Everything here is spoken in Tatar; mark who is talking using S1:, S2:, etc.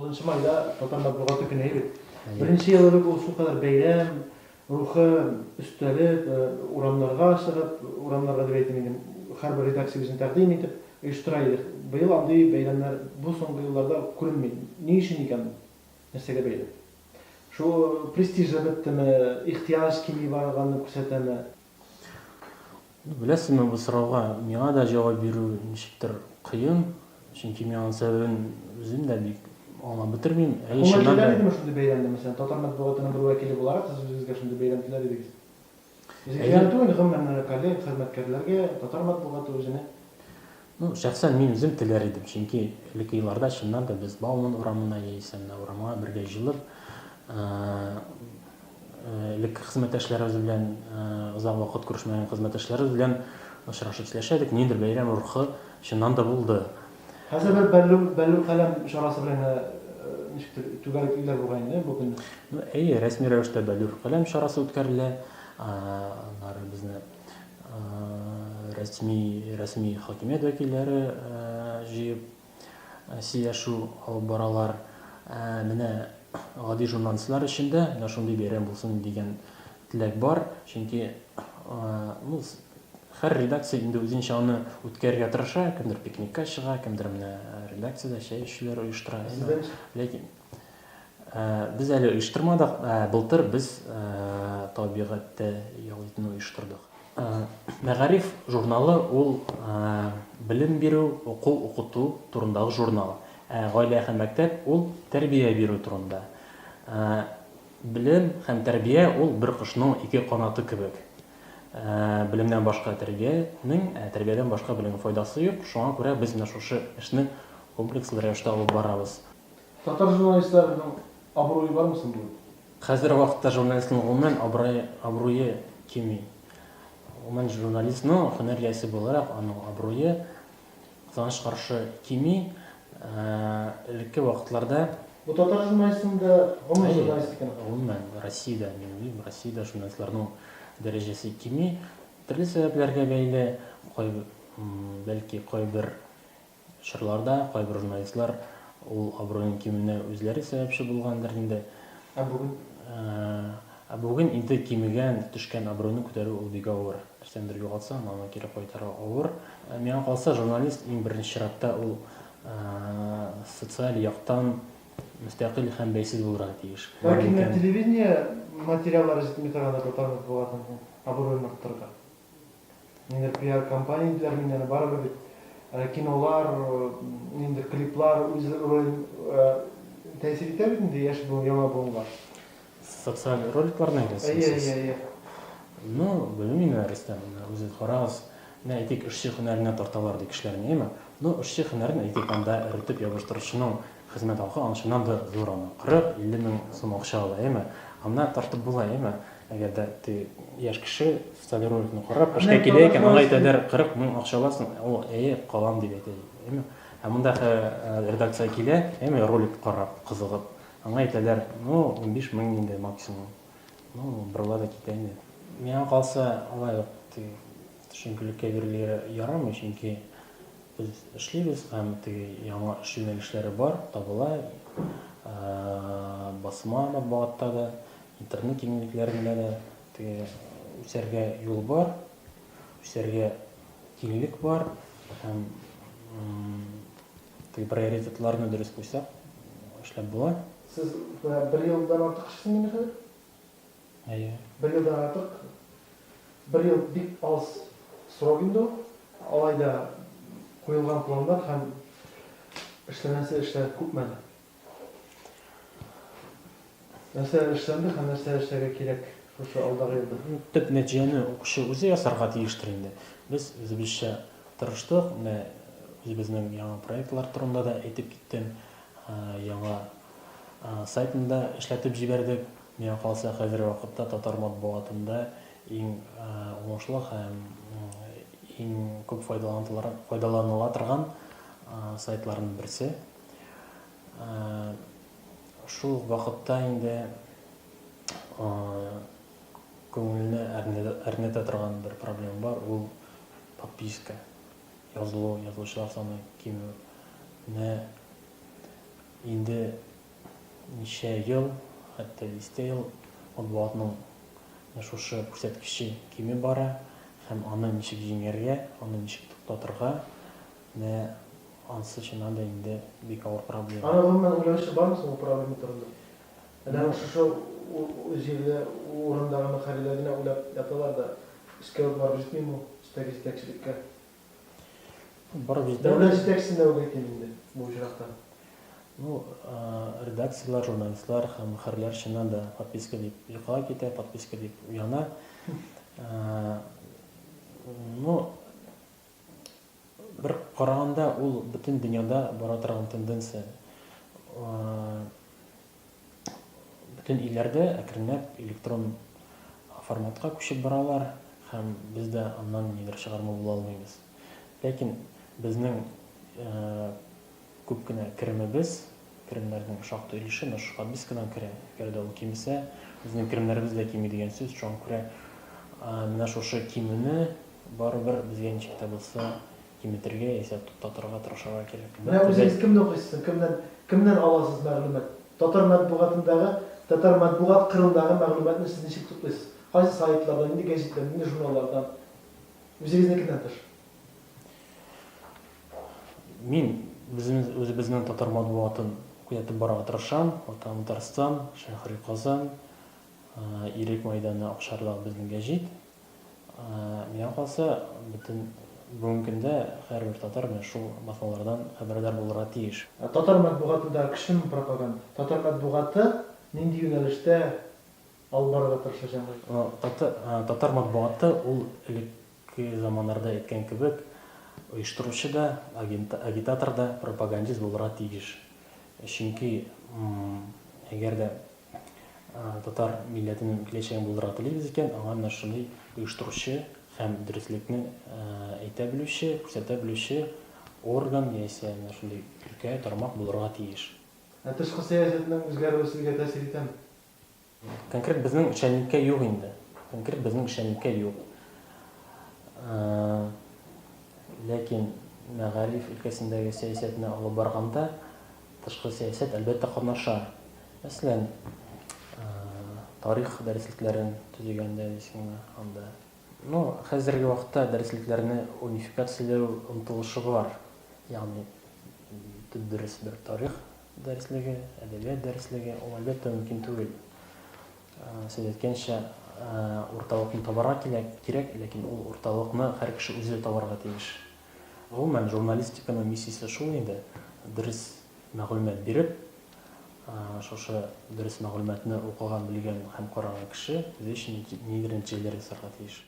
S1: 9 майда татар матбугаты көне бит. Беренче ел элек ул шулкадәр бәйрәм рухы өстәлеп, урамнарга чыгып, урамнарга дип әйтим инде, һәрбер редакция үзен тәкъдим итеп оештыра иде. Быел андый бәйрәмнәр бу соңгы елларда күренми. Ни өчен икән бу? Нәрсәгә бәйле? Шул престижы беттеме, ихтыяҗ кими барганны күрсәтәме?
S2: Беләсезме, бу сорауга миңа да җавап бирү ничектер кыен, чөнки мин аның сәбәбен үзем дә бик аңлап бетермим.
S1: Әйе, Күңел чыннан теләр да. идеме шундый бәйрәмне, мәсәлән, татар матбугатының бер вәкиле буларак, сез үзегезгә шундый бәйрәм теләр идегез? Үзегезгә генә түгел, гомумән, менә коллег, хезмәткәрләргә, татар матбугаты үзенә.
S2: Ну, шәхсән мин үзем теләр идем, чөнки элекке елларда чыннан да без Бауман урамына яисә менә урамга бергә җыелып, Элекке хезмәттәшләребез белән, озак вакыт күрешмәгән хезмәттәшләребез белән очрашып сөйләшә идек. Ниндидер бәйрәм рухы чыннан да булды.
S1: Хәзер бер бәллүр, бәллүр каләм чарасы белән генә ничектер түгәрәклиләр бугай инде бу көнне.
S2: Ну, әйе, рәсми рәвештә бәллүр каләм чарасы үткәрелә. Аннары безне рәсми, рәсми хакимият вәкилләре җыеп сөйләшү алып баралар. Ә менә гади журналистлар өчен дә менә шундый бәйрәм булсын дигән теләк бар. Чөнки ну, һәр редакция инде үзенчә аны үткәрергә тырыша. Кемдер пикникка чыга, кемдер менә редакциядә чәй эчүләр оештыра. Ләкин без әле оештырмадык. Былтыр без табигатьтә ял итүне оештырдык. Мәгариф журналы ул белем бирү, уку, укыту турындагы журнал. Ә Гаилә һәм мәктәп ул тәрбия бирү турында. Белем һәм тәрбия ул бер кошның ике канаты кебек. Белемнән башка тәрбиянең, ә тәрбиядән башка белемнең файдасы юк. Шуңа күрә без менә шушы эшне комплекслы рәвештә алып барабыз.
S1: Татар журналистларының абруе бармы соң бүген?
S2: Хәзерге вакытта журналистның гомумән абрае, абруе кими. Гомумән журналистның һөнәр иясе буларак аның абруе, кызганыч каршы, кими. Элекке вакытларда.
S1: Бу татар журналистының да, гомум журналистиканың.
S2: Гомумән, Россиядә, мин уйлыйм, Россиядә журналистларның дәрәҗәсе кими. Төрле сәбәпләргә бәйле, кай, бәлки кайбер Чорларда кайбер журналистлар ул абруйның кимүенә үзләре сәбәпче булгандыр инде.
S1: Ә бүген?
S2: Ә бүген инде кимегән, төшкән абруйны күтәрү ул бик авыр. Нәрсәнедер югалтсаң, аны кире кайтару авыр. Миңа калса, журналист иң беренче чиратта ул социаль яктан мөстәкыйль һәм бәйсез булырга тиеш.
S1: Бәлки менә телевидение материаллары җитми торгандыр татар матбугатының абруен арттырырга. Ниндидер пиар кампания диделәр мин аны барыбер бит кинолар, ниндидер клиплар үз ролен тәэсир итә бит инде яшь буын, яңа буынга.
S2: Социаль роликларны әйтәсез
S1: Әйе, әйе, әйе.
S2: Ну, белмим инде, Рөстәм, үзегез карагыз. Менә әйтик, эшче һөнәренә тарталар ди кешеләрне, әйеме? Ну, эшче һөнәрен, әйтик, анда эретеп ябыштыручының хезмәт хакы аның чыннан да зур, аны 40-50 мең сум акча ала, әйеме? Анда тартып була, әйеме? Әгәр дә теге яшь кеше социаль роликны карап, эшкә килә икән, аңа әйтәләр, 40 мең акча аласың, ул әйе, калам дип әйтә. Әйеме? Ә монда редакциягә килә, әйеме, ролик карап, кызыгып, аңа әйтәләр, ну, 15 мең инде максимум. Ну, борыла да китә инде. Миңа калса, алай ук теге төшенкелеккә бирелергә ярамый, чөнки без эшлибез һәм теге яңа эш юнәлешләре бар, табыла. Басма матбугатта да, Интернет киңлекләрендә дә теге үсәргә юл бар, үсәргә киңлек бар һәм теге приоритетларны дөрес куйсак, эшләп була.
S1: Сез менә бер елдан артык эшлисез инде хәзер?
S2: Әйе.
S1: Бер елдан артык. Бер ел бик аз срок инде ул. Алай да куелган планнар һәм эшләнәсе эшләр күпме әле? Нәрсәләр эшләнде һәм нәрсәләр эшләргә кирәк шушы алдагы елда?
S2: Төп нәтиҗәне укучы үзе ясарга тиештер инде. Без үзебезчә тырыштык. Менә үзебезнең яңа проектлар турында да әйтеп киттем. Яңа сайтны да эшләтеп җибәрдек. Миңа калса, хәзерге вакытта татар матбугатында иң уңышлы һәм иң күп файдаланыла торган сайтларның берсе. Шул ук вакытта инде күңелне әрнетә торган бер проблема бар, ул подписка, язылу, язылучылар саны кимү. Менә инде ничә ел, хәтта дистә ел матбугатның менә шушы күрсәткече кими бара һәм аны ничек җиңәргә, аны ничек туктатырга, менә ансы чыннан да инде бик авыр проблема.
S1: Аны гомумән уйлаучы бармы соң ул проблема турында? Менә шушы җирле урындагы мөхәррирләр генә уйлап яталар да, өскә үк барып җитмиме ул, өстәге җитәкчелеккә?
S2: Барып җитә.
S1: Дәүләт җитәкчесенә үк әйтим инде бу очракта.
S2: Ну, редакцияләр, журналистлар һәм мөхәррирләр чыннан да подписка дип йокыга китә, подписка дип уяна. Ну, бер караганда ул бөтен дөньяда бара торган тенденция. Бөтен илләрдә әкренләп электрон форматка күчеп баралар һәм без дә аннан нидер чыгарма була алмыйбыз. Ләкин безнең күп кенә керемебез, керемнәрнең шактый өлеше менә шушы подпискадан керә. Әгәр дә ул кимесә, безнең керемнәребез дә кими дигән сүз. Шуңа күрә менә шушы кимүне барыбер безгә ничек тә булса киметергә яисә туктатырга тырышырга кирәк.
S1: Менә үзегез кемне укыйсыз соң? Кемнән, кемнән аласыз мәгълүмат? Татар матбугатындагы, татар матбугат кырындагы мәгълүматны сез ничек туплыйсыз? Кайсы сайтлардан, нинди гәҗитләрдән, нинди журналлардан? Үзегезнекеннән тыш.
S2: Мин үзебез, үзебезнең татар матбугатын күзәтеп барырга тырышам. Ватаным Татарстан, Шәһри Казан, Ирек мәйданы, Акчарлак безнең гәҗит. Миңа калса, бөтен бүгенге көндә һәрбер татар менә шул басмалардан хәбәрдар булырга тиеш.
S1: Татар матбугатында көчлеме пропаганда? Татар матбугаты нинди юнәлештә алып барырга тырыша
S2: җәмгыять? Татар матбугаты ул элекке заманнарда әйткән кебек, оештыручы да, агитатор да, пропагандист булырга тиеш. Чөнки әгәр дә татар милләтенең киләчәген булдырырга телибез икән, аңа менә шундый оештыручы һәм дөреслекне әйтә белүче, күрсәтә белүче орган яисә менә шундый өлкә, тармак булырга тиеш.
S1: Ә тышкы сәясәтнең үзгәрүе сезгә тәэсир итәме?
S2: Конкрет безнең эшчәнлеккә юк инде. Конкрет безнең эшчәнлеккә юк. Ләкин мәгариф өлкәсендәге сәясәтне алып барганда тышкы сәясәт, әлбәттә, катнаша. Мәсәлән, тарих дәреслекләрен төзегәндә дисеңме, анда. Ну, хәзерге вакытта дәреслекләрне унификацияләү омтылышы бар. Ягъни, дөп-дөрес бер тарих дәреслеге, әдәбият дәреслеге, ул, әлбәттә, мөмкин түгел. Сез әйткәнчә, урталыкны табарга кирәк, ләкин ул урталыкны һәр кеше үзе табарга тиеш. Гомумән, журналистиканың миссиясе шул инде, дөрес мәгълүмат биреп, шушы дөрес мәгълүматны укыган, белгән һәм караган кеше үзе өчен ниндидер нәтиҗәләр ясарга тиеш.